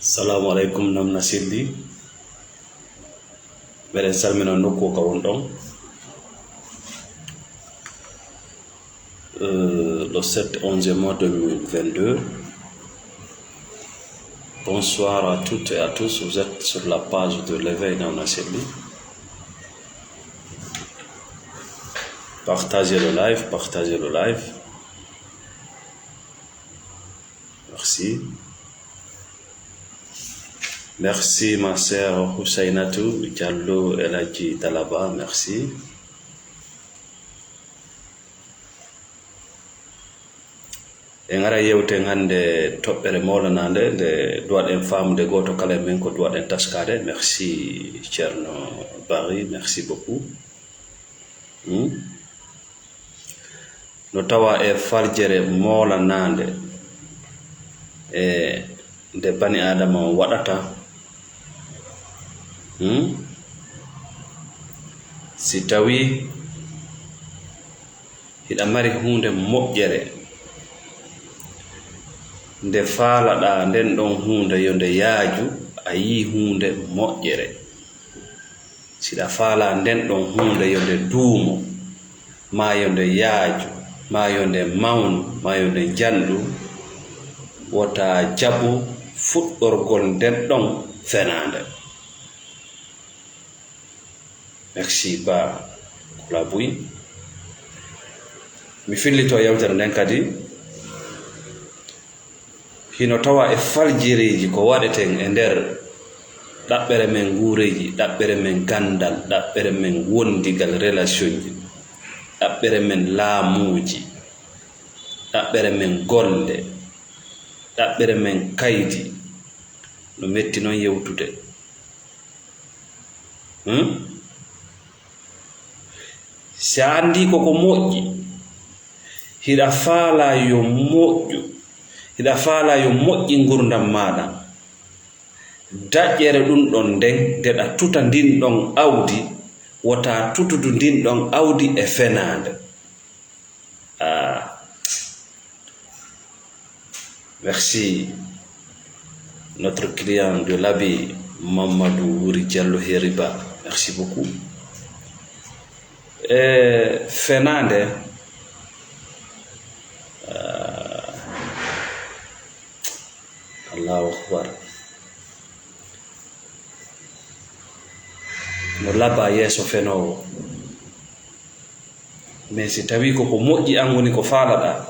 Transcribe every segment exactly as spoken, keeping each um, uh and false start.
Salamu aleykum, Namna Selli. Meɗen salmina nokku ka won ɗon. Euh, le sept onze mois deux mille vingt-deux. Bonsoir à toutes et à tous. Vous êtes sur la page de l'éveil Namna Selli. Partagez le live, partagez le live. Merci. Merci, ma sœur Houssainatou Diallo El Hadji Dalaba. Merci. En ara yewten hannde toɓɓere mawlanaande nde duwaɗen faamude gooto kala e men ko duwaɗen taskaade. Merci, Ceerno Bari. Merci beaucoup. Hmm? No tawa e faljere moolanaande e nde bani Aadama on waɗata. Hmm? Si tawii hiɗa mari huunde moƴƴere, nde faalaɗaa nden ɗon huunde yo nde yaaju, a yii huunde moƴƴere. Siɗa faalaa nden ɗon huunde yo nde duumo, maa yo nde yaaju, maa yo nde mawnu, maa yo nde njanɗu, wota jaɓu fuɗɗorgol nden ɗon fenaande. Merci ba Kula Buy. Mi fillito yewtere nden kadi. Hino tawa e faljireeji ko waɗeten e nder ɗaɓɓere men nguureeji, ɗaɓɓere men ganndal, ɗaɓɓere men wondigal, relationji, ɗaɓɓere men laamuuji, ɗaɓɓere men golle, ɗaɓɓere men kaydi. No metti non yewtude. Hmm? Si a anndii ko ko moƴƴi, hiɗa faalaa yo moƴƴu, hiɗa faalaa yo moƴƴi ngurndan maaɗa, daƴƴere ɗun ɗon nden, nde ɗa tuta ndin ɗon awdi, wota tutudu ndin ɗon awdi e fenaande. Ah. Merci. Notre client de l'abbé Mamadou Wuri Diallo Heriba. Merci beaucoup. E fenaande, ah, Allahu Akbar. No laba yeeso fenoowo. Mais si tawii ko ko moƴƴi an woni ko faalaɗaa,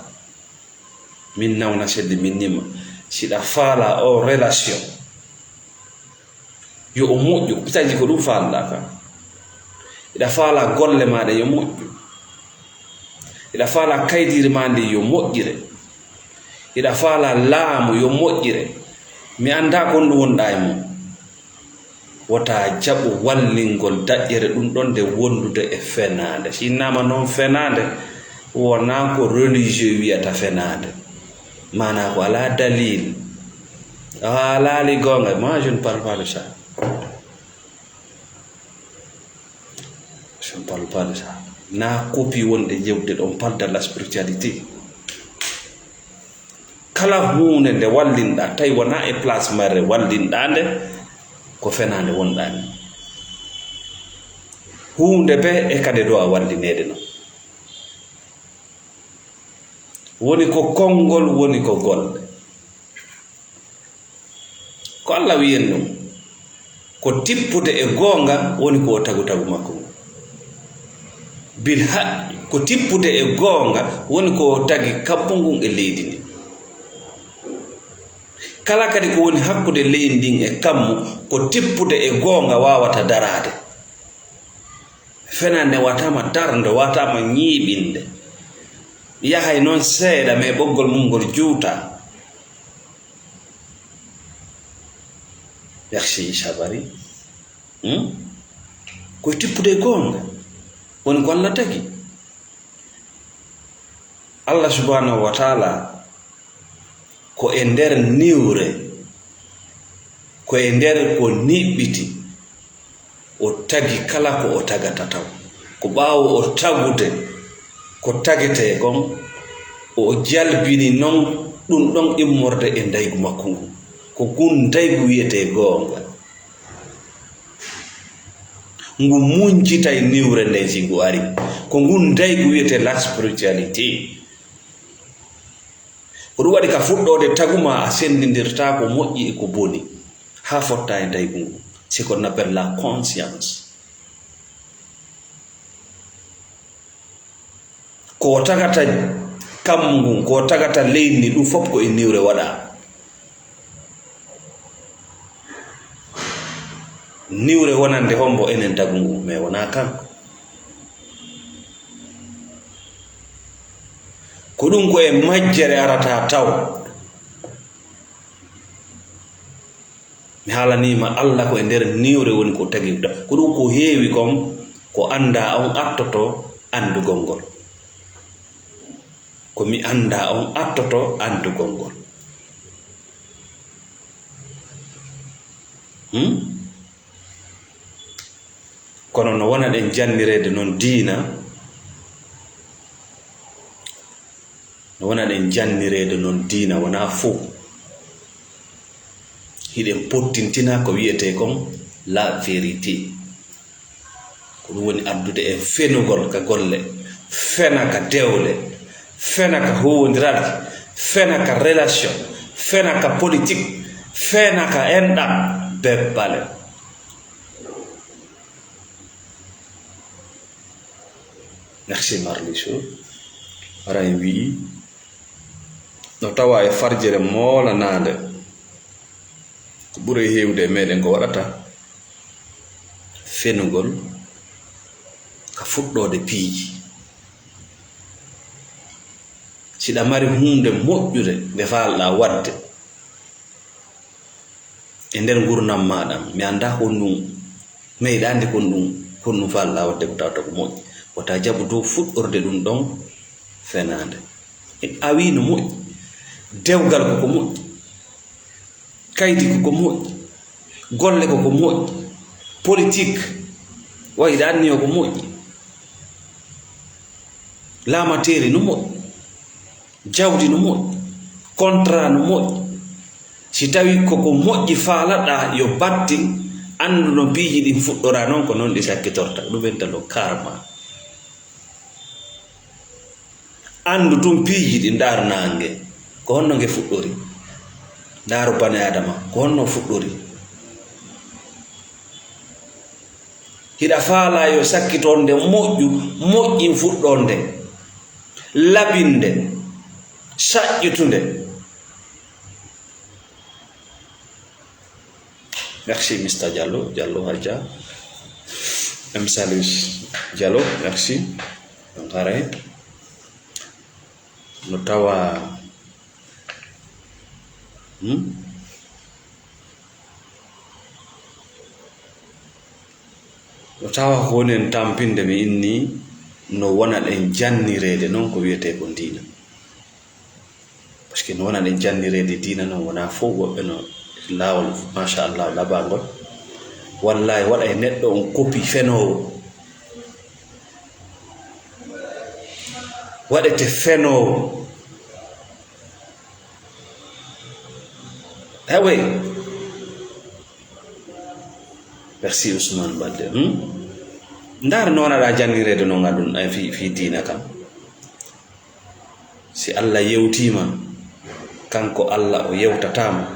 min nawna selli min nima. Siɗa faala o relation, yo o moƴƴu, pitaji ko ɗum faalaɗaa ka. Iɗa faala golle maaɗa yo moƴƴu. Iɗa faala kaydiri maa ndi yo moƴƴire. Iɗa faala laamu yo moƴƴire. Mi anndaa kon ɗum wonɗaa e mum. Wota jaɓu wallingol daƴƴere ɗum ɗon nde wondude e fenaande. Si innama noon fenaande, wonaa ko religieux wiyata fenaande. Maanaa ko alaa dalil. A haalaali goonga. Moi, je ne parle pas de ça. Je ne parle pas de ça. Na copie wonde jewde ɗo, on parle de la spiritualité. Kala huunde nde wallinɗaa, tawi wonaa e place marre wallinɗaa nde, ko fenaande wonɗaa nde. Huunde bee e kade dowa wallineede non. Woni ko konngol, woni ko golle. Ko Allah wiyen ɗum, ko tippude e goonga woni ko o tagu tagu makko ngun. Bil haqqi, ko tippude e goonga woni ko o tagi kammu ngun e leydi ndin. Kala kadi ko woni hakkunde leydi ndin e kammu, ko tippude e goonga waawata daraade. Fenaande wataama darnde, wataama ñiiɓinde. Yahay noon seeɗa, mais ɓoggol mum ngol juutaa. Merci, Issa Bari. Hmm? Koye tippude e goonga woni ko Allah tagi. Allah subhanahu wa taala ko e nder niwre, ko e nder ko niɓɓiti, o tagi kala ko o tagata taw. Ko ɓaawo o tagude ko tagetee kon, o jalbini non ɗum ɗon immorde e ndaygu makko ngun. Ko ngun daygu wiyetee goonga. Ngu muncitay niwre nden si ngu ari. Ko ngun daygu wiyetee la spiritualité. Ko ɗum waɗi ka fuɗɗoode tagu maa a senndindirtaa ko moƴƴi e ko boni. Haa fotta e daygu ngu. C'est qu'on appelle la conscience. Ko tagata kammu ngun, ko tagata leydi ndin, ɗum fof ko e niwre waɗaa. Niwre wonande hombo enen tagu ngu, mais wonaa kanko. Ko ɗum ko e majjere arata taw. Mi haalanii ma, Alla ko e nder niwre woni ko tagirta. Ko ɗum ko heewi kon, ko anndaa on attoto anndugol ngol. Ko mi anndaa on attoto anndugol ngol. Hmm? Kono no wona ɗen jannireede non diina, no wona ɗen jannireede non diina, wonaa fow. Hiɗen pottintina ko wiyetee kon la vérité. Ko ɗum woni addude en fenugol ka golle, fena ka dewle, fena ka huuwondiralki, fena ka relation, fena ka politique, fena ka enɗam, bebbale. Merci, Marlichou. Haray wi'i, no tawa e farjere moolanaande. Ko ɓuri heewde e meɗen ko waɗata fenugol ka fuɗɗoode piiji. Si ɗa mari huunde moƴƴude nde faalɗaa waɗde e nder ngurndan maaɗa, mi anndaa honɗum meeɗaande, honɗum, honɗum faalɗaa waɗde ko tawata ko moƴƴi. Wota jaɓu dow fuɗɗorde ɗum ɗon fenaande. A wii no moƴƴi. Dewgal ko ko moƴƴi. Kaydi ko ko moƴƴi. Golle ko ko moƴƴi. Politik, wayi ɗa anni o ko moƴƴi. Laamateeri no moƴƴi. Jawdi no moƴƴi. Contrat no moƴƴi. Si tawi ko ko moƴƴi faalaɗa yo battin, anndu no piiji ɗin fuɗɗora non, ko non ɗi sakkitorta. Ɗum wiyetee lo karma. Anndu tun piiji ɗin, ndaaru naange, ko honno nge fuɗɗori? Ndaaru bani Aadama, ko honno fuɗɗori? Hiɗa faalaa yo sakkitonde moƴƴu, moƴƴin fuɗɗonde, labinde, saƴƴutunde. Merci, Mister Diallo, Diallo Hadja. M Salus Diallo, merci. Donc, haray no tawa, hmm? No tawa ko woni en tampinde mi inni no wona ɗen jannireede non ko wiyetee ko diina. Parce que no wona ɗen jannireede diina non wonaa fof woɓɓe no laawol, machallah, labangol. Wallahi waɗa e neɗɗo on kopi fenoowo. Waɗete fenoowo. Hewey. Merci Ousmane Balde. Hmm? Ndaar no wona ɗa jannireede non adun, eh, fi, fi diina kam. Si Allah yewtiima, kanko Allah o yewtataama.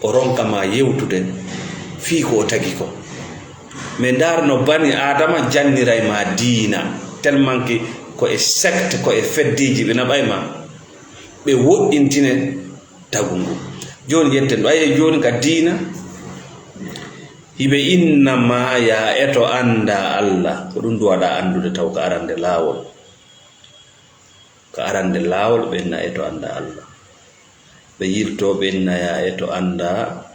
O ronka ma yewtude fii ko o tagi ko. Mais ndaar no bani Aadama janniray ma diina. Tellement que ko e secte, ko e feddeeji ɓe naɓay ma. Ɓe woɗɗintine tagu ngu. Jooni yetten ɗo. Aye jooni ka diina, hiɓe inna ma ya eto annda Allah. Ko ɗum duwaɗa anndude taw ka arande laawol. Ka arande laawol, ɓe inna eto annda Allah. Ɓe yilto, ɓe inna ya eto annda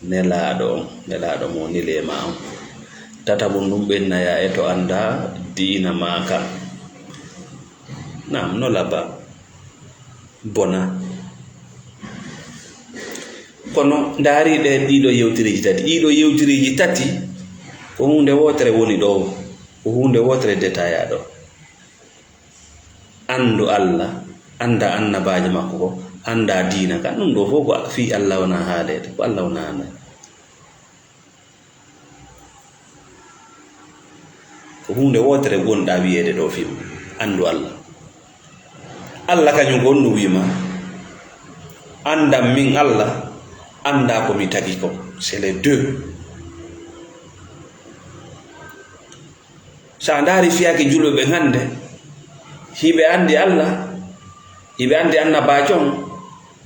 Nelaaɗo on, Nelaaɗo mo nile ma on. Tataɓun ɗum, ɓe inna ya eto annda diina ma kan. Naam, no laba, bona. Kono ndaari ɗe, ɗiɗo yewtereeji tati. Ɗiɗo yewtereeji tati ko huunde wootere woni ɗo, ko huunde wootere detaya ɗo. Anndu Allah, annda annabaajo makko ko, Annda diina kan, ɗum ɗo fof ko fii Allah wona haaleede, ko Allah wona haaleede. Ko huunde wootere wonɗa wiyeede ɗo fii mum, anndu Allah. Allah kañum ko on ɗum wiima, anndam min Allah, annda ko mi tagi ko. C'est les deux. So a ndaari fiyaake julɓe ɓen hannde, hiɓe anndi Allah, hiɓe anndi annabaajo on,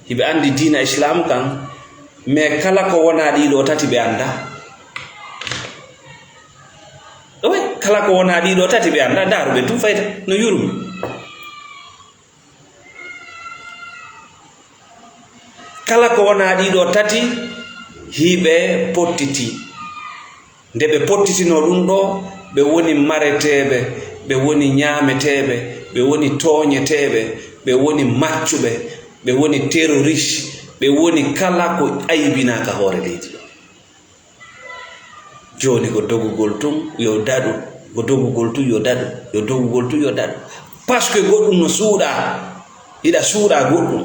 hiɓe anndi diina Islaamu kan, mais kala ko wonaa ɗii ɗoo tati ɓe anndaa. Oui, kala ko wonaa ɗii ɗoo tati ɓe anndaa, ndaaru ɓe tun fayda no yurmi. Kala ko wonaa ɗii ɗoo tati, hiɓe pottiti. Nde ɓe pottitinoo ɗum ɗoo, ɓe woni mareteeɓe, ɓe woni ñaameteeɓe, ɓe woni tooñeteeɓe, ɓe woni maccuɓe, ɓe woni terroriste, ɓe woni kala ko aybinaaka hoore leydi ɗoo. Jooni ko dogugol tun yo daɗu, ko dogugol tun yo daɗu, yo dogugol tun yo daɗu. Parce que goɗɗum no suuɗaa, hiɗa suuɗaa goɗɗum.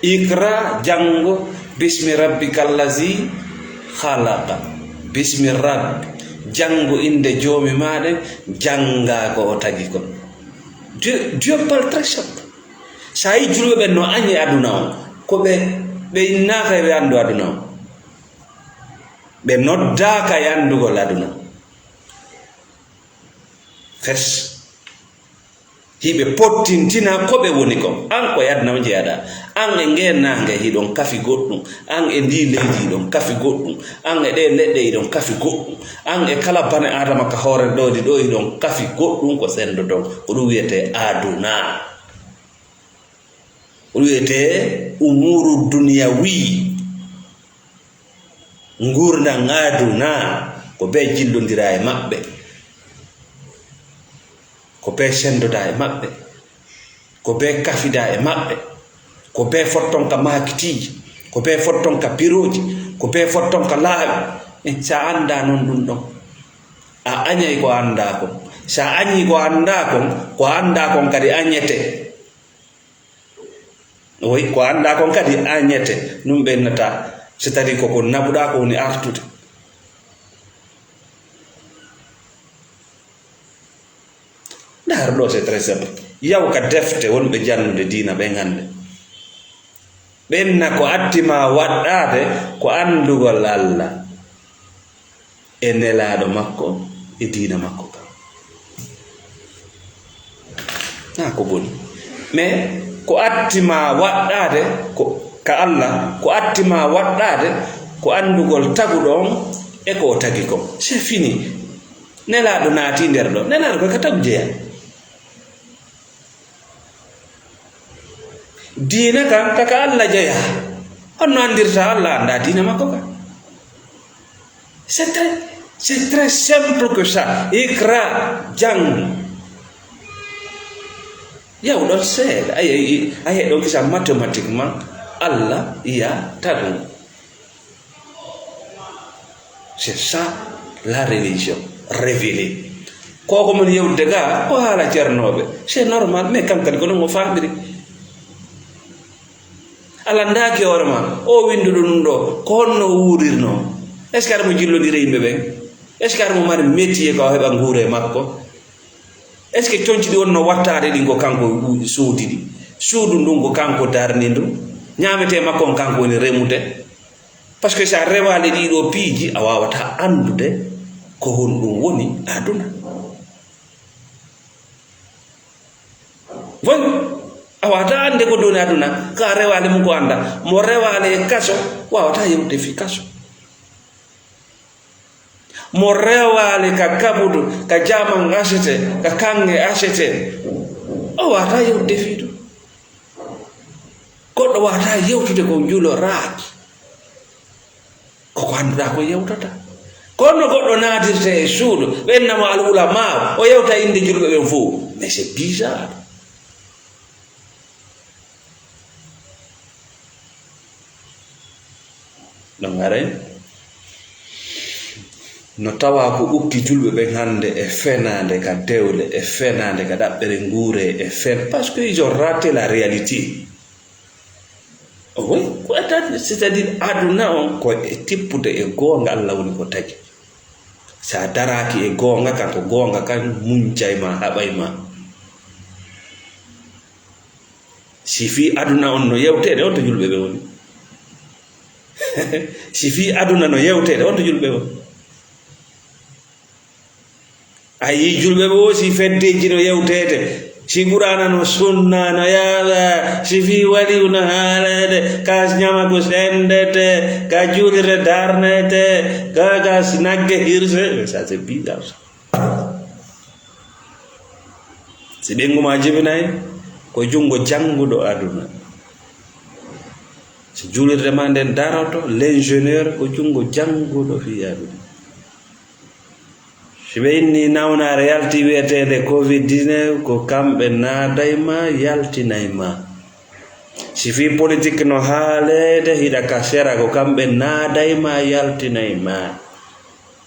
Iqra, janngo, bismi rabbika allazi khalaqa. Bismi rabbi, janngo innde joomi maa ɗen, janngaa ko o tagi kon. Dieu, Dieu parle très simple. So a yii julɓe ɓen no añi aduna on, ko ɓe, ɓe innaaka e ɓe anndu aduna on. Ɓe noddaaka e anndugol aduna on. Fes. Hiɓe pottintina ko ɓe woni kon. An ko e aduna on jeyaɗaa. An e ngee naange hiɗon kafi goɗɗum. An e ndii leydi hiɗon kafi goɗɗum. An e ɗee leɗɗe hiɗon kafi goɗɗum. An e kala bani Aadama ka hoore ɗoo ɗi ɗoo hiɗon kafi goɗɗum ko senndodon. Ko ɗum wiyetee aduna. Ko ɗum wiyetee umuuru duniyawi. Nguurndam aduna ko bee jillondiraa e maɓɓe, ko bee senndodaa e maɓɓe, ko bee kafidaa e maɓɓe, ko bee fotton ka maakitiiji, ko bee fotton ka birooji, ko bee fotton ka laawi. Eh, so a anndaa non ɗum ɗon, a añay ko a anndaa kon. So a añii ko a anndaa kon, ko a anndaa kon kadi añete. Oyi, ko anndaa kon kadi añete. Ɗum ɓennata, c'est-à-dire ko ko naɓuɗaa ko woni artude. Ndaar ɗoo, c'est très simple. Yaw ka defte wonɓe janngude diina ɓen hannde. Ɓenna ko atti maa waɗɗaade ko anndugol Allah e nelaaɗo makko e diina makko ka. Naa ko boni. Mais ko atti maa waɗɗaade ko ka Allah, ko atti maa waɗɗaade ko anndugol taguɗo on e ko o tagi kon. C'est fini. Nelaaɗo naatii nder ɗoo. Nelaaɗo ko ka tagu jeyaa. Diina kan, ka, ka Allah jeyaa. Honno anndirta Allah, anndaa diina makko kan. C'est très, c'est très simple que ça. Iqra, jang. Yaw ɗon seeɗa. Ay, ay, ay, ay, ɗon kisa mathématiquement, Allah ya tagu. C'est ça la religion révélée. Ko ko mon yewde ga, ko haala ceernooɓe. C'est normal, mais kan kadi ko non o faamiri. Alla ndaaki hoore ma, o winnduɗo ɗum ɗo, ko honno o wuurirnoo? Est-ce que aɗa mo jillondira e yimɓe ɓen? Est-ce que aɗa mo mari métier ko o heɓa nguura e makko? Est-ce que conci ɗi wonno wattaade ɗin ko kanko u-, soodi ɗi? Suudu ndun ko kanko darni ndu? Ñaametee makko on kanko woni remude? Parce que so a rewaali ɗii ɗoo piiji, a waawataa anndude ko honɗum woni aduna. Bon, a waawataa annde ko woni aduna, ka a rewaali mum ko annda. Mo rewaali e kaso, waawataa yewtude fii kaso. Mo rewaali ka kabudu, ka jaaman asete, ka kaŋŋe asete, o waawataa yewtude fii ɗum. Goɗɗo waawataa yewtude ko njuloraaki. Ko ko annduɗaa ko yewtata. Kono goɗɗo naatirte e suudu, ɓe innamo al ulama, o yewta innde julɓe ɓen fof. Mais c'est bizarre. Ɗon haray, No tawa ko ukki julɓe ɓen hannde e fenaande ka dewle, e fenaande ka ɗaɓɓere nguure, e fen-, parce que ils ont raté la réalité. Oui, ko état, c'est-à-dire aduna on ko e tippude e goonga Allah woni ko tagi. Sa daraaki e goonga kan, ko goonga kan muncay ma, haɓay ma. Si fii aduna on no yewteede, on to julɓe ɓe woni. Si fii aduna no yewteede, on to julɓe ɓe woni. A yii julɓe ɓe woo, si feddeeji no yewteede, si Qur'aana no sunna no yaada, si fii waliyu no haaleede, ka ñamagu senndete, ka juulirde darnete, ka, ka nagge hirse. Ça, c'est bizarre, ça. Si ɓeyngu ma jibinay, ko junngo jannguɗo aduna. Si juulirde ma nden daroto, l'ingénieur, ko junngo jannguɗo fii aduna. Si ɓe inni nawnaare yalti wi'eteende covid dix-neuf, ko kamɓe naaday ma, yaltinay ma. Si fii politik no haaleede, hiɗa ka sera, ko kamɓe naaday ma, yaltinay ma.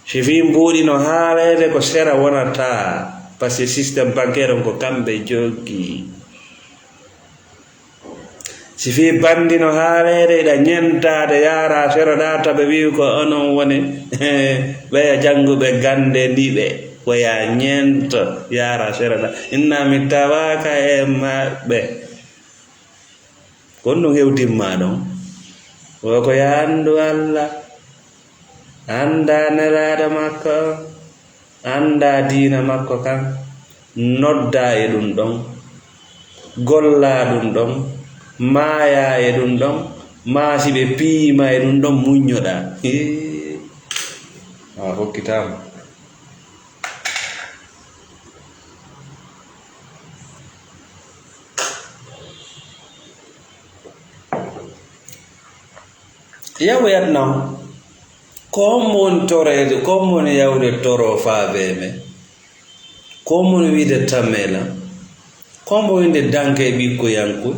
Si fii mbuuɗi no haaleede, ko sera wonata, parce que système bancaire on ko kamɓe jogii. Si fii banndi no haaleede, hiɗa ñentaade, yaara sera ɗaa, taɓe wi'i ko onon woni ɓeya jannguɓe gannde ɗiɗe, ko yaa ñento, yaara sera ɗaa. Inna mi tawaaka e maɓɓe. Ko honɗun hewtimmaa ɗon? Wo ko yo anndu Alla, anndaa Nelaaɗo makko on, anndaa diina makko kan, noddaa e ɗun ɗon, gollaa ɗun ɗon, maayaa e ɗun ɗon, maa si ɓe piyii ma e ɗun ɗon, muññoɗaa. Hii. A hokkitaama. Yaw yadna on. Ko hombo woni toroyde, ko hombo woni yawde toro faa bee men? Ko hombo woni wiide tamela? Ko hombo woni danke e ɓikkoyankoy?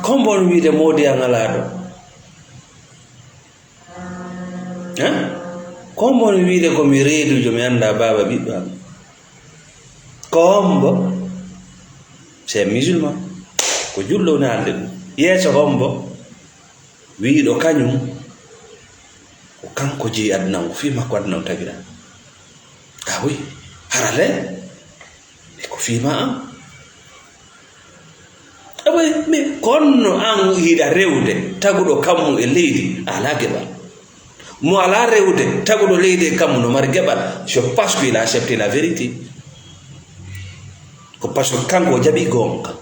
Ko hombo woni wiide moodi an alaa ɗo? Hein? Ko hombo woni wiide ko mi reedujo, mi anndaa baaba ɓiɗɗo am? Ko hombo? C'est un musulman. Ko julɗo woni haalde ɗum. Yeeso hombo? Wiiɗo kañum, ko kanko jeyi aduna on, ko fii makko aduna on tagiraa. Ah oui, hara le? E ko fii ma an. Awa, mais kono an hiɗa rewde taguɗo kammu e leydi, a alaa geɓal. Mo alaa rewde taguɗo leydi e kammu no mari geɓal. C'est parce qu'il a accepté la vérité. Ko parce que kanko o jaɓi goonga.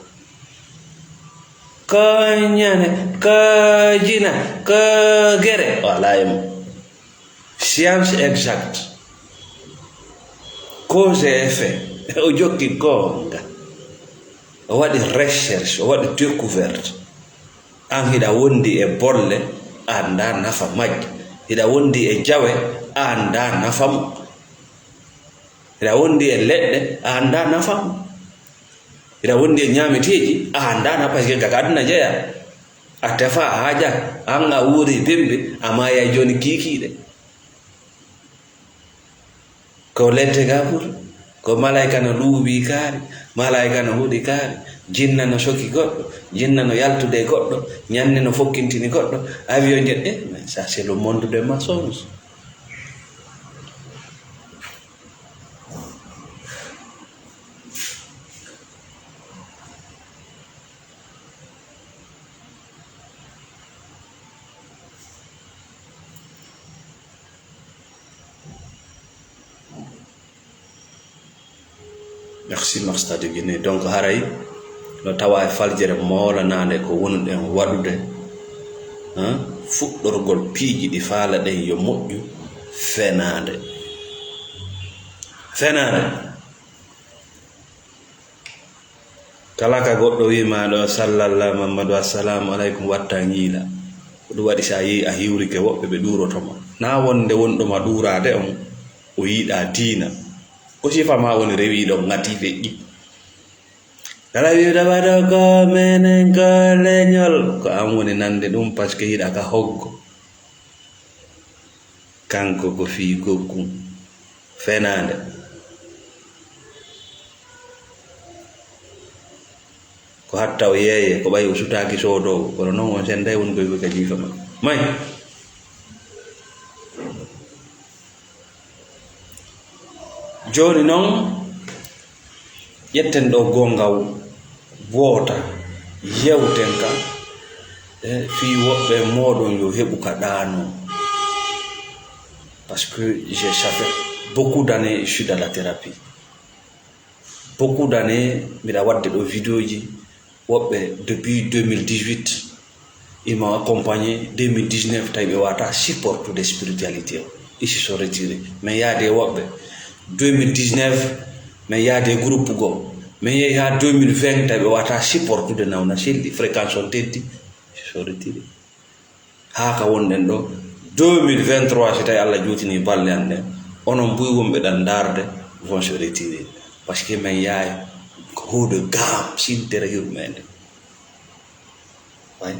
Ko ñande, ko jina, ko gere. O alaa e mum. Science exacte. Cause et effet. O jokki goonga. O waɗi recherche, o waɗi découverte. An hiɗa wondi e bolle, a anndaa nafa majje. Hiɗa wondi e jawe, a anndaa nafa mum. Hiɗa wondi e leɗɗe, a anndaa nafa mum. Hiɗa wondi e ñaameteeji, a anndaa nafa, parce que ka aduna jeyaa. A tefaa, a haajaa, an a wuuri bimbi, a maayaa jooni kiikiiɗe. Ko ledde gaa ɓuri, ko malaayika no luubii kaari, malaayika no huɗi kaari, jinna no soki goɗɗo, jinna no yaltude e goɗɗo, ñande no fokkintini goɗɗo, avion je, eh, mais ça c'est le monde des mensonges. Merci, Master de Guinée. Donc, haray no tawa e faljere moolanaande ko wonɗen waɗude, hein? Fuɗɗorgol piiji ɗi faalaɗen yo moƴƴu, fenaande. Fenaande. Kala ka goɗɗo wi'i ma ɗo, "Sallallah Mammadu, assalaamu aleykum," watta ñiila. Ko ɗum waɗi, si a yehi a hiwrike, woɓɓe ɓe ɗuuroto ma. Na wonde wonɗo ma ɗuuraade on, o yiɗaa diina. Ko sifa ma woni rewiiɗo, ŋati feƴƴi. Kala wi'uɗo ma ɗo ko menen ko leñol, ko an woni nande ɗum, parce que hiɗa ka hoggo. Kanko ko fii gokku fenaande. Ko hatta o yeeye, ko ɓay o sutaaki soodoowo, kono non on sennday woni koy ka jiifa ma. May. Jooni non, ƴetten ɗo goonga woota, yewten ka, e fii woɓɓe mooɗon yo heɓu ka ɗaanoo. Parce que j'ai, ça fait beaucoup d'années, je suis dans la thérapie. Beaucoup d'années, mbiɗa waɗde ɗo vidéoji, woɓɓe depuis deux mille dix-huit, ils m'ont accompagné, deux mille dix-neuf, tawi ɓe wata support de spiritualité o. Ils se sont retirés. Mais il y a des woɓɓe, deux mille dix-neuf, mais il y a des groupes go. Mais il y a deux mille vingt, tawi ɓe wata support de nawna selli, fréquence on teddi, ils se sont retirés. Haa ka wonɗen ɗo, deux mille vingt-trois, si tawi Allah juutini balle an ɗen, onon buy wonɓe ɗan ndaarde, vont se retirer. Parce que men yaay ko haut de gamme, sintere yurmeende. Way.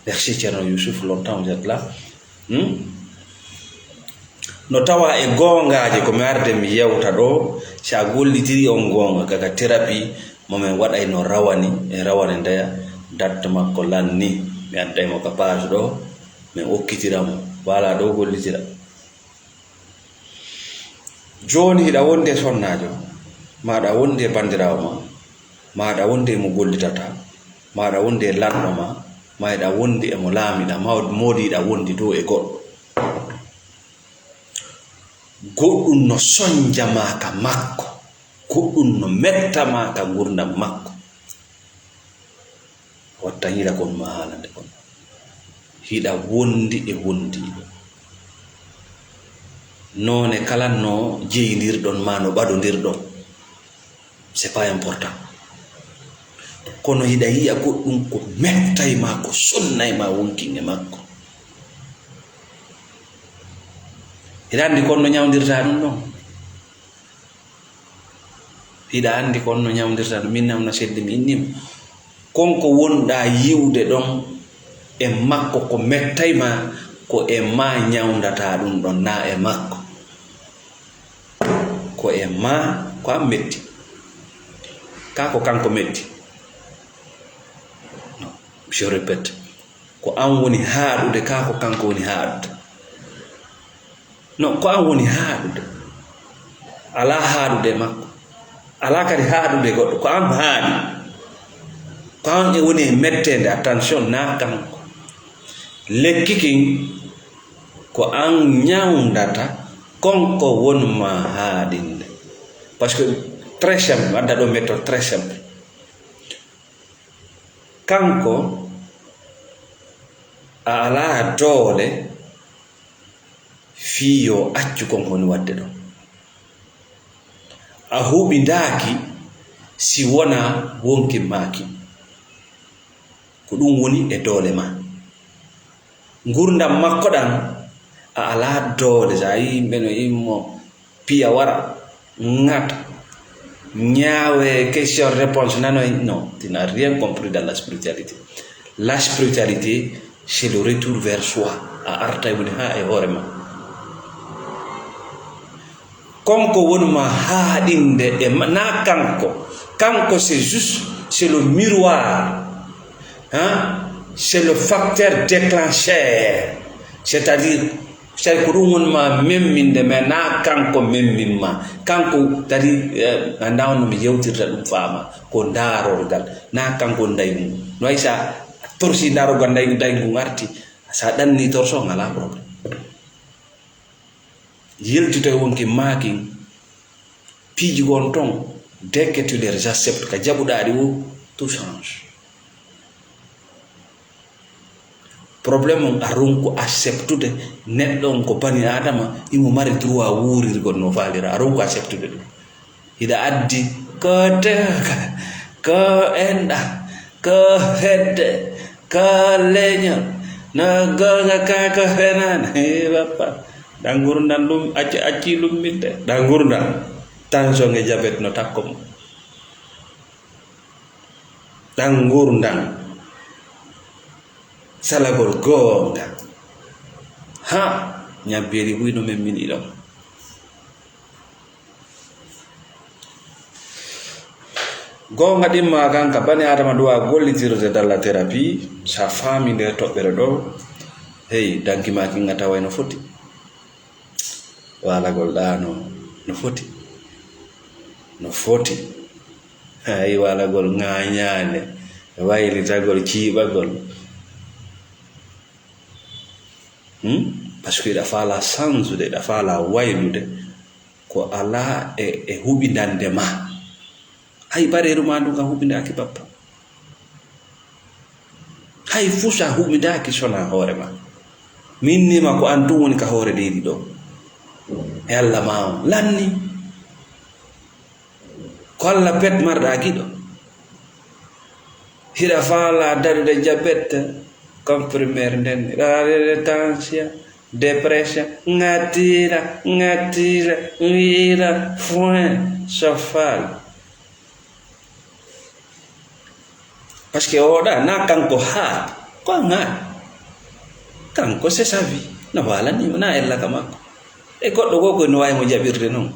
Merci Ceerno Youssouf, longtemps vous êtes là. Hmm? No tawa e goongaaji ko mi arde mi yewta ɗo, si a gollitiri on goonga, kaka thérapie mo men waɗayno rawani, e rawani ndeya, date makko lanni, mi adday mo ka page ɗo, men okkitira mo. Voilà, ɗo gollitira. Jooni hiɗa wondi e sonnaajo, ma aɗa wondi e banndiraawo ma, ma aɗa wondi e mo gollitata, ma aɗa wondi e lanɗo ma, ma eɗa wondi e mo laamiɗa, ma moodi hiɗa wondi dow e goɗɗo. Goɗɗum no sonja ma ka makko, goɗɗum no metta ma ka ngurndan makko. Watta hiɗa kon ma haalande kon. Hiɗa wondi e wondiiɓe. Noone kala no jeyindirɗon ma no ɓadondirɗon. C'est pas important. Kono hiɗa yi'a goɗɗum ko mettay ma, ko sonnay ma wonkin e makko. Hiɗa anndi kon no ñawndirta ɗum ɗon? Hiɗa anndi kon no ñawndirta ɗum? Min namna seddi mi inni mo. Kon ko wonɗaa yi'ude ɗon e makko ko mettay ma, ko e ma ñawndata ɗum ɗon, naa e makko. Ko e ma, ko an metti. Kaa ko kanko metti? Non, je répète. Ko an woni haaɗude, kaa ko kanko woni haaɗude? Non, ko an woni haaɗude. Alaa haaɗude e makko. Alaa kadi haaɗude e goɗɗo. Ko an haaɗi. Ko an e woni e metteende, attention, naa kanko. Lekki kin, ko an ñawndata, kon ko won ma haaɗinde. Parce que très simple, mi adda ɗo méthode très simple. Kanko, a alaa doole fii yo accu kon ko woni waɗde ɗon. A huɓindaaki si wonaa wonkin maa kin. Ko ɗum woni e doole maa. Ngurndan makko ɗan, a alaa doole. So a yii yimɓe no immo, piya wara, ŋata, ñaawe question réponse nanoy, non, tu n'as rien compris dans la spiritualité. La spiritualité, c'est le retour vers soi. A artay woni haa e hoore ma. Kanko woni ma haaɗinde e ma, na kanko. Kanko, c'est juste, c'est le miroir. Hein? C'est le facteur déclencheur. C'est-à-dire, c'est ko ɗum woni ma memminde, mais na kanko memmin ma. Kanko, c'est-à-dire, eh, annda on no mi yewtirta ɗum faama. Ko ndaarorgal. Na kanko ndayngu. No way sa torsi ndaarorgal nday-, ndayngu ngarti. Sa ɗanni torso, ngala problème. Yiltito e wonki maakin, piiji gon ton, dès que tu les acceptes, ka jaɓuɗaa ɗi wo, tout change. Problème on a ronku acceptude, neɗɗo on ko bani Adama, imo mari droit wuurirgol no faalira, a ronku acceptude ɗum. Hiɗa addi ko tewka, ko enɗa, ko fedde, ko leñol, no goonga ka ko fenaande. He bappa, ɗan ngurndan lum, acci, acci lummitde. Ɗan ngurndan, tension e jabet no takko mo. Ɗan ngurndan, salagol goonga, Ha, ñabbeeli buy no men min iɗon. Goonga ɗimma kan ka bani Adama duwa gollitirde dalla thérapie, sa faami nde toɓɓere ɗo, hey, danki ma kinga taway no foti. Waalagol ɗa no, no foti. No foti. Hay waalagol ŋaañaande, waylitagol, ciiɓagol. Hmm? Parce que iɗa faala sansude, iɗa faala waylude, ko alaa e, e huɓindande ma. Hay bareeru ma ndun kan huɓindaaki bappa. Hay fusa huɓindaaki sona hoore ma. Min nima ko an tun woni ka hoore leydi ɗo. E Alla ma on. Lanni. Ko Alla pet marɗa giɗo. Hiɗa faala daɗude jabet, comprimé nden, hiɗa waɗude tension, dépression, ŋattira, ŋattira, wiira, foin, so faali. Parce que oɗa, na kanko haa, ko an haa. Kanko c'est sa vie, no faalani, na ella ka makko. E goɗɗo goo koy no waawi mo jaɓirde non.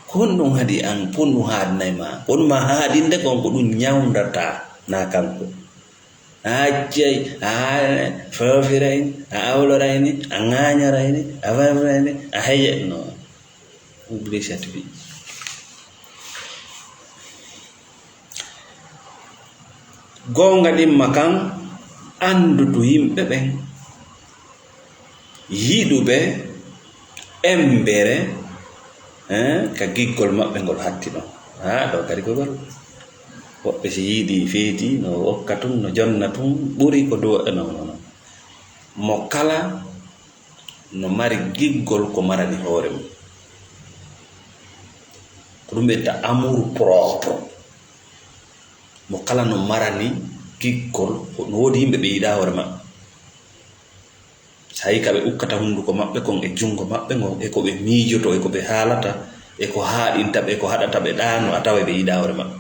Ko honɗum haɗi an? Ko honɗum haaɗnay ma? Ko honɗum ma haaɗinde kon? Ko ɗum ñawndata na kanko. A accay, a haaɗanay, foofiray ni, a awloray ni, a ŋaañoray ni, a foofiray ni, a heƴe. No. Oublie cette vie. Goonga ɗimma kan, anndudu yimɓe ɓen, yiɗuɓe embere, eh, ka giggol maɓɓe ngol hatti ɗon. Haa ɗo kadi ko gol. Woɓɓe si yiɗi feeti, no wokka tun, no jonna tun, ɓuri ko duwa, no, no, no. Mo kala no mari giggol ko marani hoore mum. Ko ɗum ɓe wiyata amour propre. Mo kala no marani giggol, ko no woodi yimɓe ɓe yiɗaa hoore maɓɓe. So a yii ka ɓe ukkata hunnduko maɓɓe kon e junngo maɓɓe ngon, e ko ɓe miijoto, e ko ɓe haalata, e ko haaɗinta ɓe, e ko haɗata ɓe, ɗaano a tawa ɓe yiɗaa hoore maɓɓe.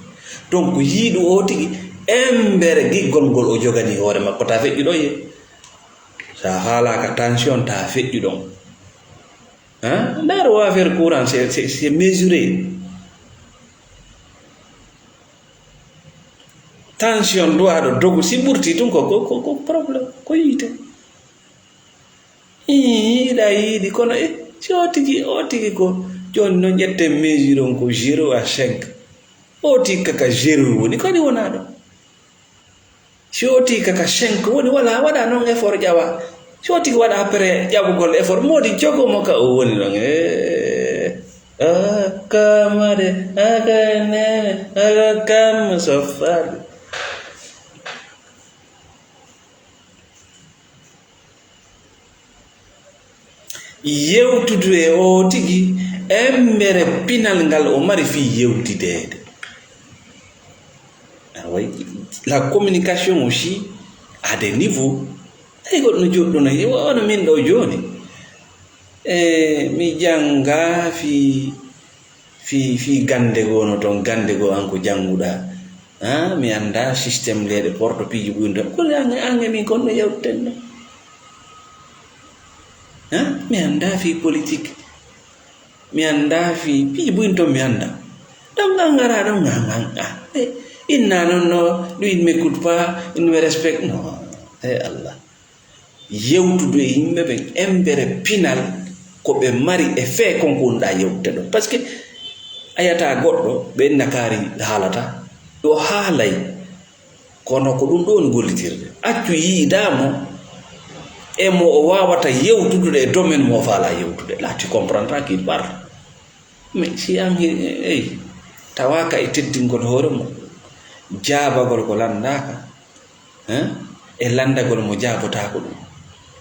Donc, yiɗu o tigi, embere giggol ngol o jogani hoore makko, ta feƴƴu ɗo ye. So a faalaaka tension, ta feƴƴu ɗon. Hein? Ndaar o affaire courant, c'est, c'est, c'est mesuré. Tension duwaaɗo dogu, si ɓurti tun ko, ko, ko, ko problème, ko yiite. Ii, hiɗa yiɗi, kono e, si o tigi, o tigi ko, jooni noon ƴetten mesure on ko zéro à cinq. O tigi kaka zéro woni, kadi wonaa ɗo. Si o tigi kaka cinq woni, wala, waɗa noon effort ƴawa. Si o tigi waɗa après ƴaɓugol effort, moodi jogo mo ka o woni ɗon. Eh, ah, kama de, ah, ka nene, ah, kam so faali. Yewtudu e oo tigi, embere pinal ngal o mari fii yewtideede. Awa, la communication aussi à des niveaux. Tawi goɗɗo no jooɗi ɗo, no, wano min ɗo jooni. E, mi jannga fii, fii, fii gannde goo no toon, gannde goo an ko jannguɗaa. Ah, mi anndaa système leeɗe porto piiji buy ɗon. Ko le an, an e min kon no yewteten ɗo. Ah, mi anndaa fii politique. Mi anndaa fii piiji buy toon mi anndaa. Donc an ngaraa ɗon, an, an, ah, eh, inna non, non, lui, il m'écoute pas, il me respecte. Non, eh Allah. Yewtudu e yimɓe ɓen, embere pinal ko ɓe mari e fee kon ko wonɗaa yewtude ɗon. Parce que a yiyata goɗɗo, ɓe inna kaari haalata, ɗo haalay, kono ko ɗum ɗo woni gollitirde. Accu yiidaa mo e mo o waawata yewtudude e domaine mo o faalaa yewtude. Là, tu comprendras qu'il parle. Mais si an he-, ey, tawaaka e teddingol hoore mum, jaabagol ko lanndaaka, hein? E lanndagol mo jaabotaako ɗum,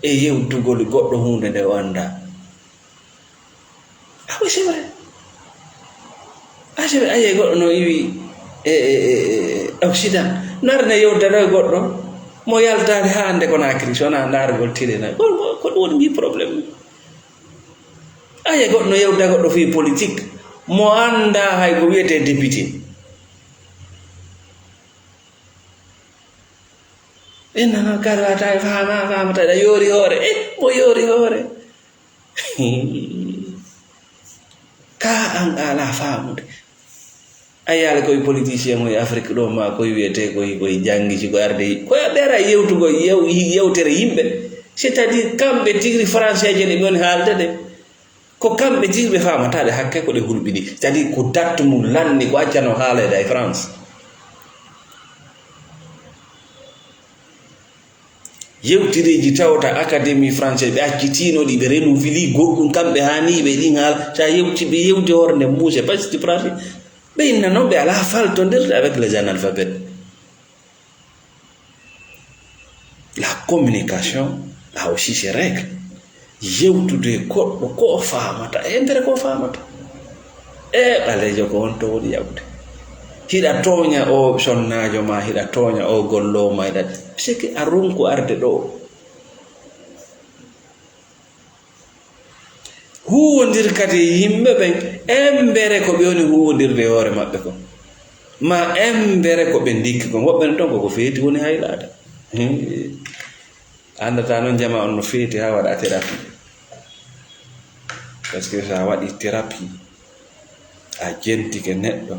e yewtugol goɗɗo huunde nde o anndaa. Ah oui, c'est vrai. Ah, c'est vrai. Ayi, goɗɗo no iwi e, e, e, e Occident. No arana yewtata e goɗɗo mo yaltaali haa hannde Conakry, so wonaa ndaargol télé na. Ko, ko, ko ɗum woni mbii problème. Aye, goɗɗo no yewta goɗɗo fii politique, mo anndaa hay ko wiyetee député. Ɓe nana garata e faama, faamata, ɗa yoori hoore. Eh, mo yoori hoore. Ka an a alaa faamude. A yaala koye politicien o e Afrique ɗo, ma koye wiyetee koye, koye janngi, si ko arde, ko ɓeera yewtugol yew-, yewtere yimɓe. C'est-à-dire, kamɓe tigi français je ɗe ɓe woni haalde ɗe. Ko kamɓe tigi ɓe faamata ɗe, hakke ko ɗe hulɓini. C'est-à-dire, ko date mum lanni, ko accano haaleede e France. Yewtireeji tawata Académie française, ɓe accitiino ɗi, ɓe renouveli goɗɗum, kamɓe haaniiɓe ɗin haala. Sa yewti, ɓe yewti hoore nde muuse, parce que pratique, ɓe inna noon, ɓe alaa faltondirde avec les analphabètes. La communication a aussi ses règles. Yewtude e goɗɗo ko o faamata, e nder ko o faamata. E ɓaleejo, ko on to woni yawde. Hiɗa tooña o sonnaajo ma, hiɗa tooña o gollo ma, hiɗa, c'est que a ronku arde ɗo. Huuwondir kadi e yimɓe ɓen, embere ko ɓe woni huuwondirde e hoore maɓɓe kon. Ma embere ko ɓe ndikki kon. Woɓɓe no ton koko feeti woni haylaade. Anndataa noon jamaa on no feeti haa waɗa thérapie. Parce que so a waɗi thérapie, a jentike neɗɗo,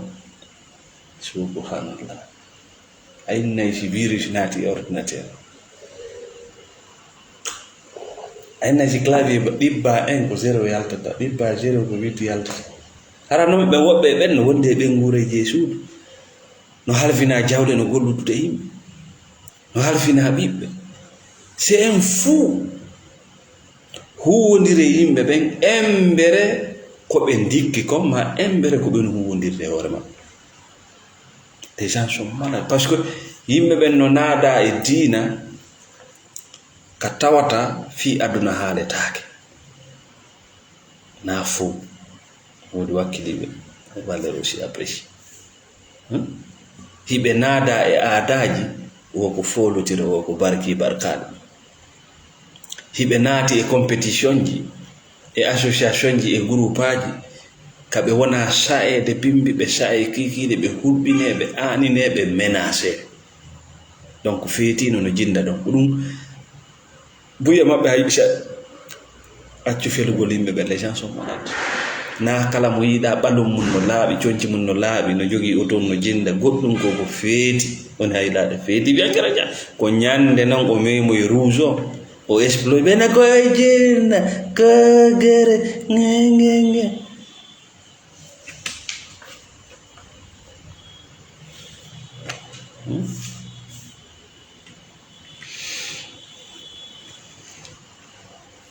subhanallah. A innay si virus naati e ordinateur. A innay si clavier ba-, ɗibba en ko zéro yaltata, ɗibba zéro ko huit yaltata. Hara noon ɓe woɓɓe e ɓen no wondi e ɓen nguureeji e suudu. No halfina jawle, no golludude yimɓe. No halfina ɓiɓɓe. C'est un fou. Huuwondire yimɓe ɓen, embere ko ɓe ndikki kon, ma embere ko ɓen huuwondirde e hoore maɓɓe. Les gens sont malades. Parce que yimɓe ɓen no naada e diina ka tawata fii aduna haaletaake. Na fow. Woodi wakkiliiɓe. Valeur aussi apprécié. Hmm? Hiɓe naada e aadaaji, wo ko foolotira, wo ko barki barkaaɗo. Hiɓe naati e compétitionji, e associationji, e groupaaji, ka ɓe wona sa'eede bimbi, ɓe sa'e kiikiiɗe, ɓe hulɓine, ɓe aanine, ɓe menacé. Donc, feetino no jinda ɗon. Ko ɗum Buy e maɓɓe hay ɓe accu felugol yimɓe ɓe, les gens sont malades. Na kala mo yiɗa ɓalum mum no laaɓi, conci mum no laaɓi, no jogii oto, no jinda goɗɗum ko, ko feeti, woni haylaaɗe feeti. Wiya ngara ja, ko ñande non o memoyi rouge o, o exploit. Ɓe na koye jinna, ko gere, nge, nge, nge. Hmm?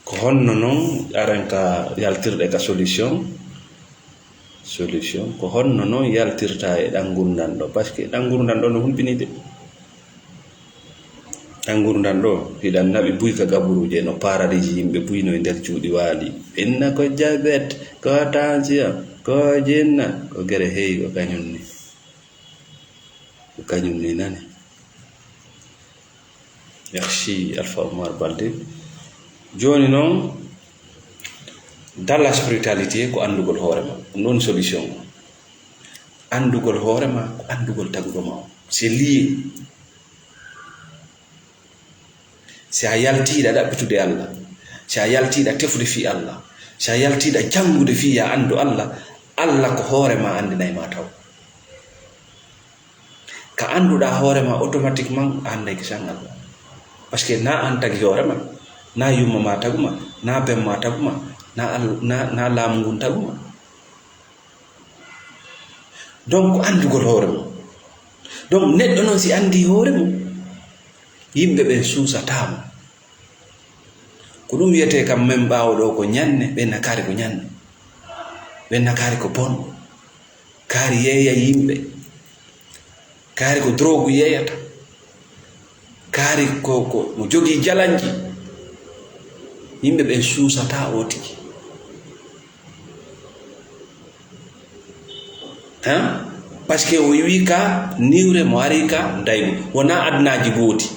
Ko honno non, aren ka yaltirɗe ka solution? Solution. Ko honno non yaltirta e ɗan ngurndan ɗo? Parce que ɗan ngurndan ɗo no hulɓinii de. Ɗan ngurndan ɗo, hiɗan naɓi buy ka gaburuuje, no paaraliji yimɓe buy no e nder cuuɗi waali. Inna ko jabet, ko tension, ko jinna, ko gere heyi, ko kañum ni. Ko kañum ni nani. Merci, Alpha Oumar Baldé. Jooni non, dans la spiritualité, ko anndugol hoore ma. Ɗum ɗon solution o. Anndugol hoore ma, ko anndugol taguɗo ma o. C'est lié. Si a yaltiiɗa ɗaɓɓitude Allah, si a yaltiiɗa tefude fii Allah, si a yaltiiɗa janngude fii ya anndu Allah, Allah ko hoore ma anndinay ma taw. Ka annduɗaa hoore ma, automatiquement a annday kisan Allah. Parce que na an tagi hoore ma, na yumma ma tagu ma, na ben ma tagu ma, na al-, na, na laamu ngun tagu ma. Donc, anndugol hoore mum. Donc, neɗɗo noon si anndii hoore mum, yimɓe ɓen suusataa mo. Ko ɗum wiyetee kam men ɓaawo ɗo ko ñanne, ɓen na kaari ko ñanne. Ɓen na kaari ko bon. Kaari yeeya yimɓe. Kaari ko drogue yeeyata. Kaari ko, ko mo jogii jalanji. Yimɓe ɓen suusataa o tigi. Han? Parce que o iwi ka niwre, mo ari ka ndaygu. Wonaa adunaaji gooti.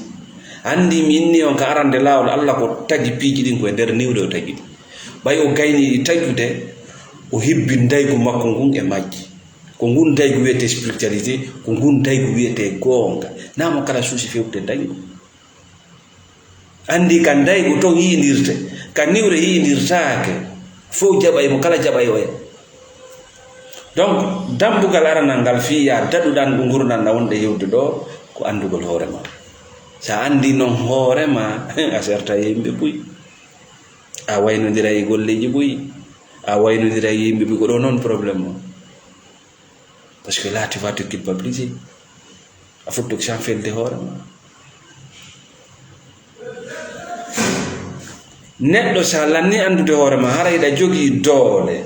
Anndi mi inni on ka arande laawol, Allah ko tagi piiji ɗin ko e nder niwre o tagi ɗi. Ɓay o gayni ɗi tagude, o hibbi ndaygu makko ngun e majji. Ko ngun ndaygu wiyetee spiritualité, ko ngun ndaygu wiyetee goonga. Naa mo kala suusi fewde ndaygu. Anndi ka ndaygu ton yi'indirte, ka niwre yi'indirtaake. Fow jaɓay mo, kala jaɓay oya. Donc, dambugal aranal ngal fii ya daɗuɗan ngurndan na wonɗe yewde ɗo, ko anndugol hoore ma. Sa anndi non hoore ma, a serta e yimɓe buy. A waynondira e golleeji buy. A waynondira e yimɓe buy, ko ɗo non problème o. Parce que là, tu vas te culpabiliser. A fottu ko san felde hoore ma. Neɗɗo, sa lanni anndude hoore ma, hara hiɗa jogii doole,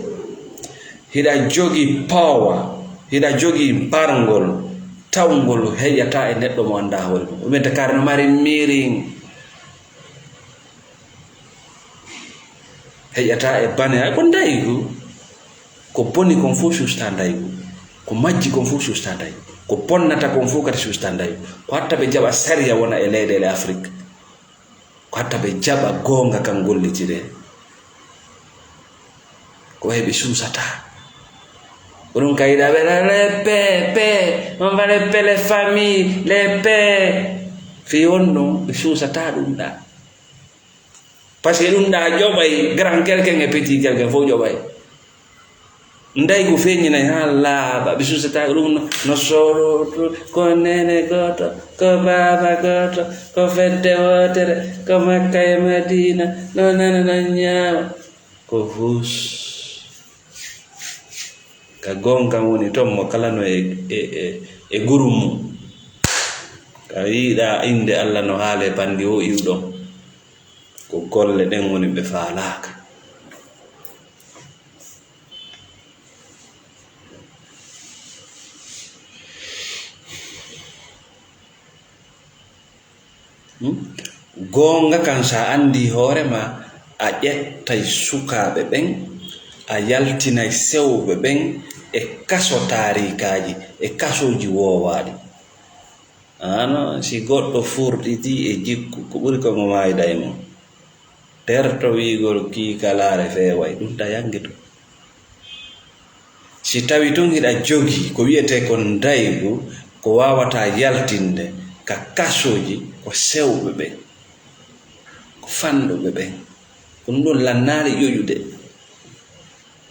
hiɗa jogii power, hiɗa jogii mbarngol, tawngol heƴata e neɗɗo mo annda hoore mum. Ɗum enta kare no mari mirin. Heƴata e bane, ay, ko ndaygu. Ko boni kon fof suusta ndaygu. Ko majji kon fof suusta ndaygu. Ko bonnata kon fof kadi suusta ndaygu. Ko hatta ɓe jaɓa sariya wona e leyɗeele Afrik. Ko hatta ɓe jaɓa goonga kan gollitire. Ko heɓi suusata. Ko ɗum kayda ɓe les pères, pères, on va les pères, les familles, les pères. Fii on ɗum, ɓe suusata ɗum ɗa. Parce que ɗum ɗa joɓay grand quelqu'un e petit quelqu'un fof joɓay. Ndaygu feeñinay haa laaɓa, ɓe suusata ɗum no, no soorooto, ko neene gooto, ko baaba gooto, ko fedde wootere, ko Makka e Madiina, no nana, no ñaama. Ko huus. Ka goonga woni ton mo kala no e, e, e, e gurum mum. Ka yiɗa innde Allah no haale banndi o iwɗon. Ko golle ɗen woni ɓe faalaaka. Hmm? Goonga kan, sa anndi hoore ma, a ƴettay sukaaɓe ɓen, a yaltinay sewɓe ɓen e kaso taarikaaji, e kasooji woowaaɗi. Ano, si goɗɗo furɗiti e jikku, ko ɓuri ko mo maayda e mum. Terto wiigol kiikalaare feeway, ɗum ta yanngito. Si tawi tun hiɗa jogii ko wi'etee kon ndaygu, ko waawataa yaltinde ka kasooji, ko sewɓe ɓen, ko fanɗuɓe ɓen. Ko ɗum ɗon lannaali ƴoƴude.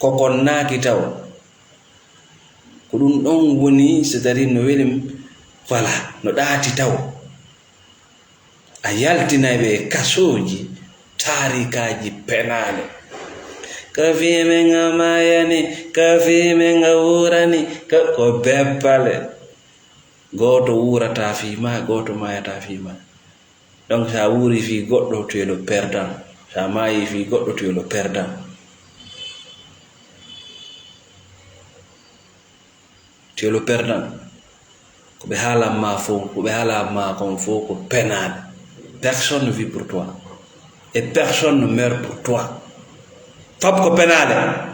Ko kon naaki taw. Ko ɗum ɗon woni, c'est-à-dire no welim, voilà, no ɗaati taw. A yaltinay ɓe e kasooji, taarikaaji penaale. Ko fii men a maayani, ko fii men a wuurani, ko, ko beppale. Gooto wuurata fii ma, gooto maayata fii ma. Donc, sa wuuri fii goɗɗo, tu es le perdant. Sa maayi fii goɗɗo, tu es le perdant. Tu es le perdant. Ko ɓe haalan ma fof, ko ɓe haalan ma kon fof ko penaale. Personne ne vit pour toi. Et personne ne meurt pour toi. Fop ko penaale.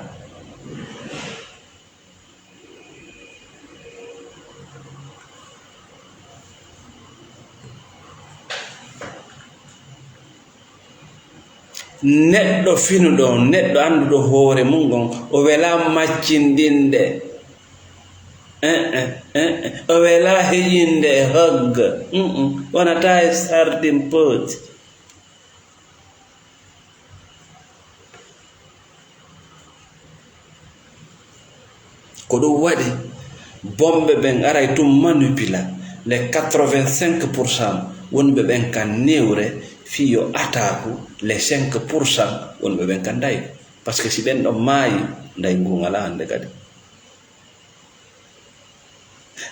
Neɗɗo finuɗo on, neɗɗo annduɗo hoore mum on, o welaa maccinɗinde. Eh, eh, eh, eh. O welaa heƴinde e hogga. Mm, mm. Wonata e sardin pooti. Ko ɗum waɗi, bonɓe ɓen aray tun manipula les quatre-vingt-cinq pour cent wonɓe ɓen kan newre, fii yo ataaku les cinq pour cent wonɓe ɓen kan ndaygu. Parce que si ɓen ɗon maayi, ndaygu ngun alaa hannde kadi.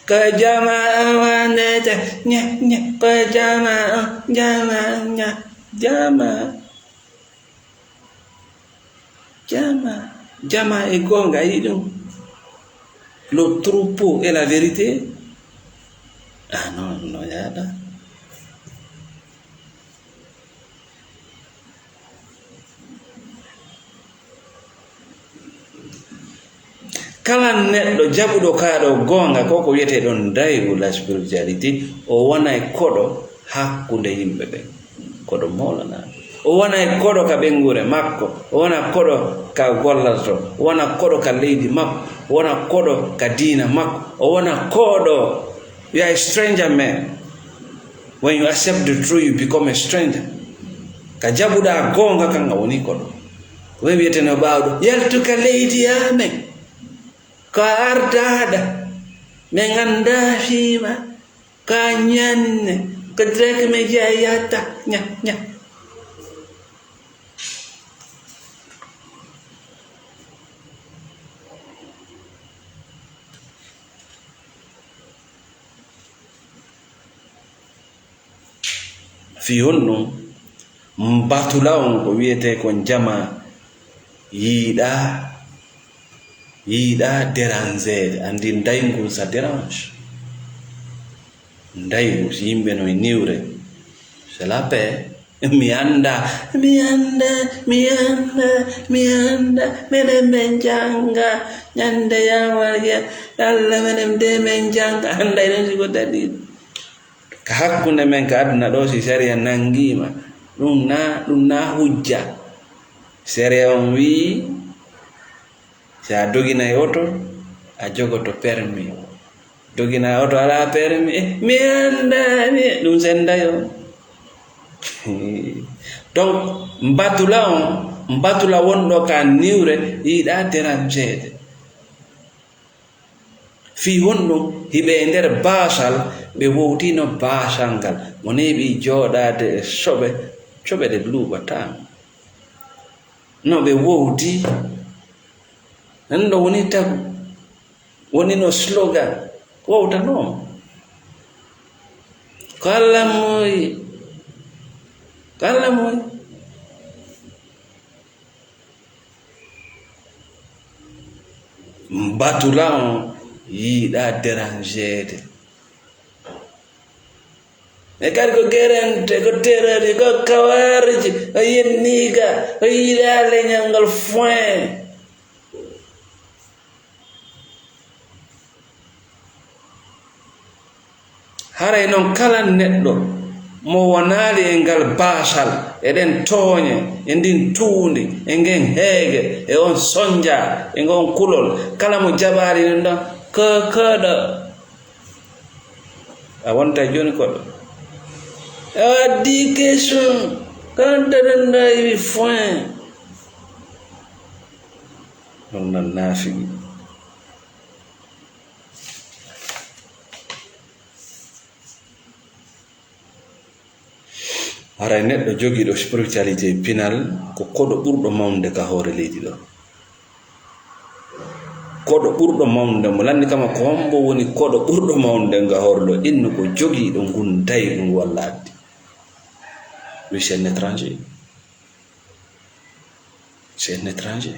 Ko jama o wandete, nye, nye, ko jama o, jama, nya, jama. Jama, jama e goonga, a yi'i ɗum. Le troupeau et la vérité. Ah non, non, yaada. Kala neɗɗo jaɓuɗo kaa ɗo goonga, ko ko wiyetee ɗon ndaygu, la spiritualité, o wonay koɗo hakkunde yimɓe ɓen. Koɗo mawlanaaɗo. O wonay koɗo ka ɓeynguure makko, o wona koɗo ka gollata to, o wona koɗo ka leydi makko, o wona koɗo ka diina makko, o wona koɗo, you are a stranger man. When you accept the truth, you become a stranger. Ka jaɓuɗaa goonga kan, a woni koɗo. Ko ɓe wiyeteno ɓaawɗo, yaltu ka leydi amen. Ko a ardaaɗa. Min anndaa fii ma. Ko a ñanne. Ko direct media yahata. Ña, ña. Fii honɗun? Mbatula on ko wiyetee kon jamaa yiɗaa, yiɗaa dérangeede. Anndi ndayngu ça dérange. Ndayngu, si yimɓe no e niwre, c'est la paix. Mi anndaa, mi anndaa, mi anndaa, mi anndaa. Menen men jannga, ñande yawmal qiyamah, Alla menen de men jannga. Annday ɗun si ko daliilu. Ka hakkunde men ka aduna ɗoo, si sariya nanngiima, ɗun naa, ɗun naa hujja. Sariya on wi'i, si a doginay oto, a jogoto permis. Doginaa oto alaa permis, eh, mi anndaa, mi, ɗun sennday on. Donc, mbatula on, mbatula wonɗo ka niwre, yiɗaa dérangeede. Fii honɗun? Hiɓe e nder baasal, ɓe wowtiino baasal ngal. Mo neeɓi jooɗaade e soɓe, soɓe ɗe luuɓataa. No ɓe wowti, nan ɗo woni tagu, woni no slogan, wowtanoo. Ko Alla moyi, ko Alla moyi. Mbatula on yiɗaa dérangeede. E kadi ko gerente, ko terroriste, ko kawarji, o yenniiga, o yiɗaa leñol ngol foin. Haray non kala neɗɗo mo wonaali e ngal baasal, e ɗen tooñe, e ndin tuundi, e ngen heege, e on sonja, e ngon kulol, kala mo jaɓaali ɗum ɗon, ko koɗo. A wonta jooni koɗo. A waddii question, kanta ɗon ɗo iwi foin. Ɗum ɗon naafigi. Haray neɗɗo jogiiɗo spiritualité pinal ko koɗo ɓurɗo mawnde ka hoore leydi ɗo. Koɗo ɓurɗo mawnde mo lanndi kama ko hombo woni koɗo ɓurɗo mawnde nga hoore ɗo, innu ko jogiiɗo ngun daygu ngu Alla addi. Wi c'est un étranger. C'est un étranger.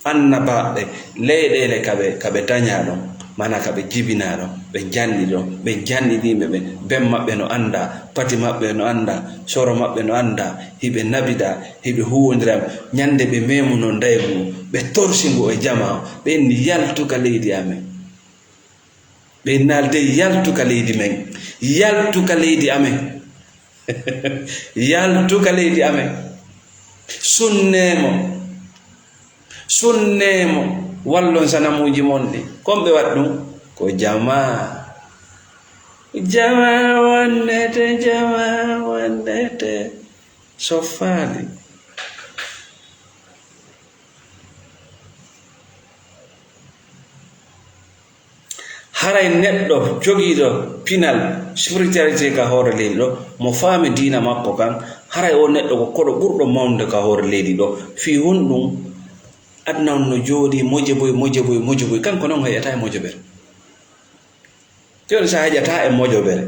Annabaaɓe, leyɗeele ka ɓe, ka ɓe dañaa ɗon, maanaa ka ɓe jibinaa ɗon, ɓe janni ɗon, ɓe janni ɗiɓe ɓe, ben maɓɓe no anndaa, pati maɓɓe no anndaa, soro maɓɓe no anndaa, hiɓe naɓidaa, hiɓe huuwondira, ñande ɓe meemunoo ndaygu, ɓe torsi ngu e jamaa, ɓe inni, "Yaltu ka leydi amen." Ɓe naalde, "Yaltu ka leydi men, yaltu ka leydi amen, yaltu ka leydi amen." Sunnee mo, sunnee mo, wallon sanamuuji mon ɗi. Kon ɓe waɗi ɗum? Ko jamaa. Jamaa wonnete, jamaa wonnete. Soffaali. Haray neɗɗo jogiiɗo pinal spiritualité ka hoore leydi ɗo, mo faami diina makko kan, haray o neɗɗo ko koɗo ɓurɗo mawnde ka hoore leydi ɗo. Fii honɗum? Aduna on no jooɗii mojoboy, mojoboy, mojoboy. Kanko non o heƴataa e mojobere. Jooni so a heƴataa e mojobere,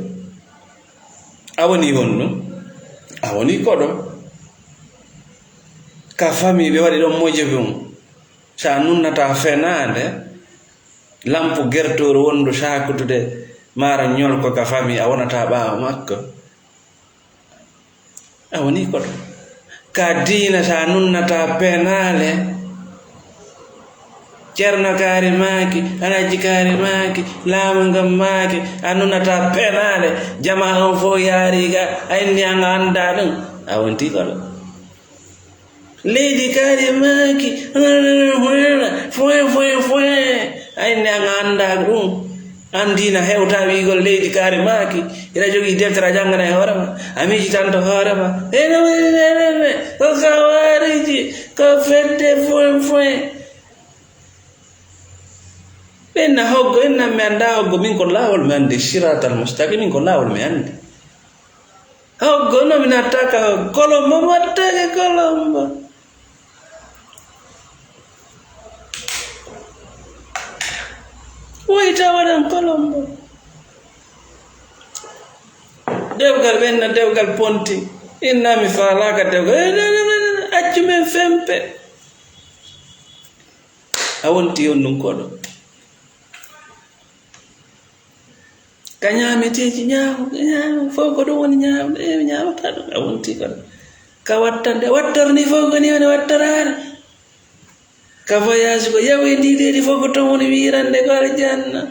a wonii honɗum? A wonii koɗo. Ka famii ɓe waɗi ɗon mojobe on. So a nunnataa fenaande, lampu gertooru wondu saakutude maaro ñolko ka famii, a wonataa ɓaawo makko. A wonii koɗo. Ka diina, so a nunnataa penaale, Ceerno Kaari maaki, Alhaji Kaari maaki, laamu ngon maaki, a nunnataa penaale, jamaa on fof yaari ga, a inni an a anndaa ɗum, a wontii koɗo. Leydi Kaari maaki, foin, foin, foin, foin, a inni an a anndaa ɗum. Anndina hewta wiigol leydi kaari maaki, ina jogii deftere a janngana e hoore ma, a miijitanto hoore ma. Ene woni nenene, ko kawariji, ko fedde foin foin. Ɓen na hoggo, en nan mi annda hoggo, min ko laawol mi anndi, siratal mustaqim, min ko laawol mi anndi. Hoggo no mi nattaka hoggo, kolombo mi wattake kolombo. Woyta waɗan kolombo. Dewgal ɓenna, dewgal ponti. Inna mi faalaaka dewgal. Eh, ne, ne, ne, ne, accu men fempe. A wonti on ɗum koɗo. Ka ñaameteeji ñaawo, ka ñaawo, fof ko ɗum woni ñaawo. Eh, mi ñaawata ɗum. A wonti koɗo. Ka wattande, wattor ni fof ko ni woni wattaraare. Ka voyage ko yawi ndi leydi fof ko toon woni wiirande ko aljanna.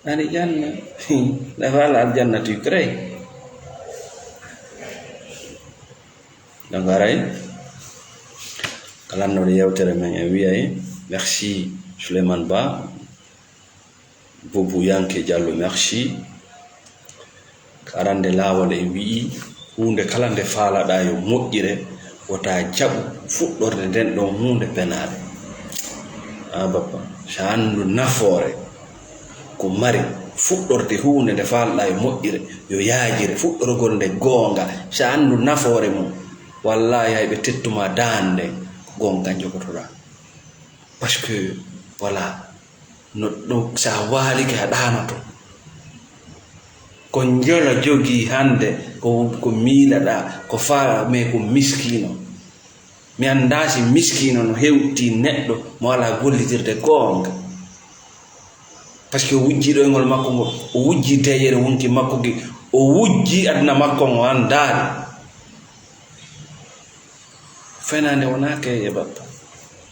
Aljanna. Dafa Allah aljanna tu kray. Donc, aray, ko lannoɗo yewtere men en wiyay, merci Souleymane Ba, Boubou Yanke Diallo, merci. Ko arande laawol e wi'i, huunde kala nde faalaɗaa yo moƴƴire, wota jaɓu fuɗɗorde nden ɗon huunde penaade. A bappa, so a anndu nafoore ko mari, fuɗɗorde huunde nde faalaɗaa yo moƴƴire, yo yaajire, fuɗɗorgol nde goonga, so a anndu nafoore mum, wallaahi hay ɓe tettuma daande, goonga njogotoɗaa. Parce que, voilà, no ɗo, so a waalike a ɗaanoto. Ko njolo jogii hannde, ko, ko miilaɗaa, ko faa, mais ko miskiino. Mi anndaa si miskiino no hewti neɗɗo mo alaa gollitirde goonga. Parce que o wujji ɗoyngol makko ngol, o wujji deeƴere wonki makko ki, o wujji aduna makko ngo anndaani. Fenaande wonaa keeye bappa.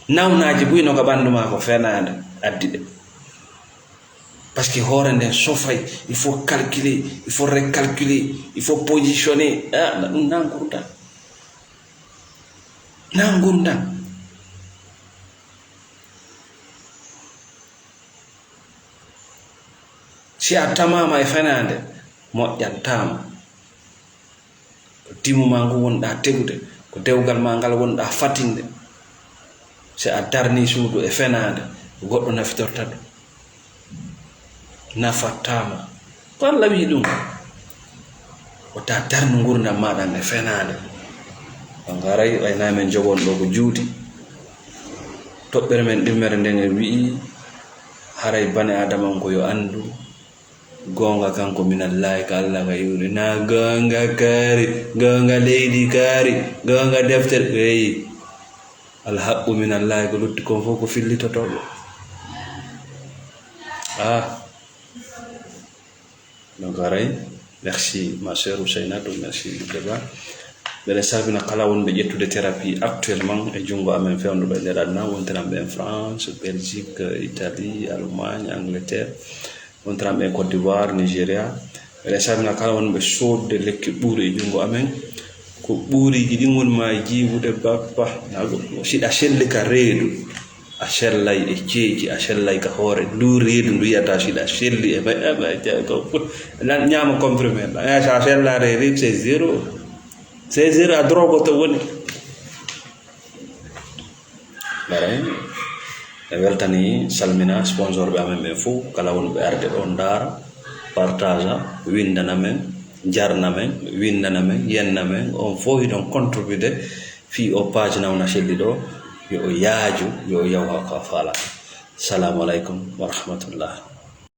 Nawnaaji buy no ka ɓanndu maa ko fenaande addi ɗe. Parce que hoore nden sofay, il faut calculer, il faut recalculer, il faut positionner. Ah, na ɗum na ngurdan. Na ngurdan. Si a tamaama e fenaande, moƴƴantaama. Ko dimu maa ngu wonɗaa tegude, ko dewgal maa ngal wonɗaa fatinde. Si a darnii suudu e fenaande, ko goɗɗo nafitorta ɗum. Nafataa ma. Ko Alla wi'i ɗum. Wota darnu ngurndan maaɗa e fenaande. Donc haray, ɓay na men jogon ɗo ko juuti. Toɓɓere men ɗimmere nden e wi'i, haray bani Aadama on ko yo anndu, goonga kan ko minallaahi, ka Alla ka yuuri. Na goonga kaari, goonga leydi kaari, goonga deftere. Eyi, alhaqqu minallaahi, ko lutti kon fof ko fillitotooɓe. Ah. Donc, haray, merci, ma sœur Ousseynatou, merci, Deba. Mbeɗa salmina kala wonɓe ƴettude thérapie actuellement e junngo amen fewnduɗo e nder aduna, wontiranɓe en France, Belgique, Italie, Allemagne, Angleterre, wontiranɓe en Côte d'Ivoire, Nigeria. Mbeɗa salmina kala wonɓe soodde lekki ɓuuri e junngo amen. Ko ɓuuriji ɗin woni ma e jiibude bappa. Na ɗum, siɗa selli ka reedu. A sellay e ceeci, a sellay ka hoore ndu reedu ndu yiyata siɗa selli e may, e may, e ko fut-, lan ñaama comprimé ɗa. Eh, sa sella reedu, c'est zéro. C'est zéro, a drogue to woni. Bare, e weltani salmina sponsor ɓe amen ɓen fof, kala wonɓe arde ɗo ndaara, partage, windana men, jarna men, windana men, yenna men, on fof hiɗon contribude fii o page Nawna Selli ɗo, yo o yaaju, yo o yaw haa ko a faala. Salaamu aleykum wa rahmatullah.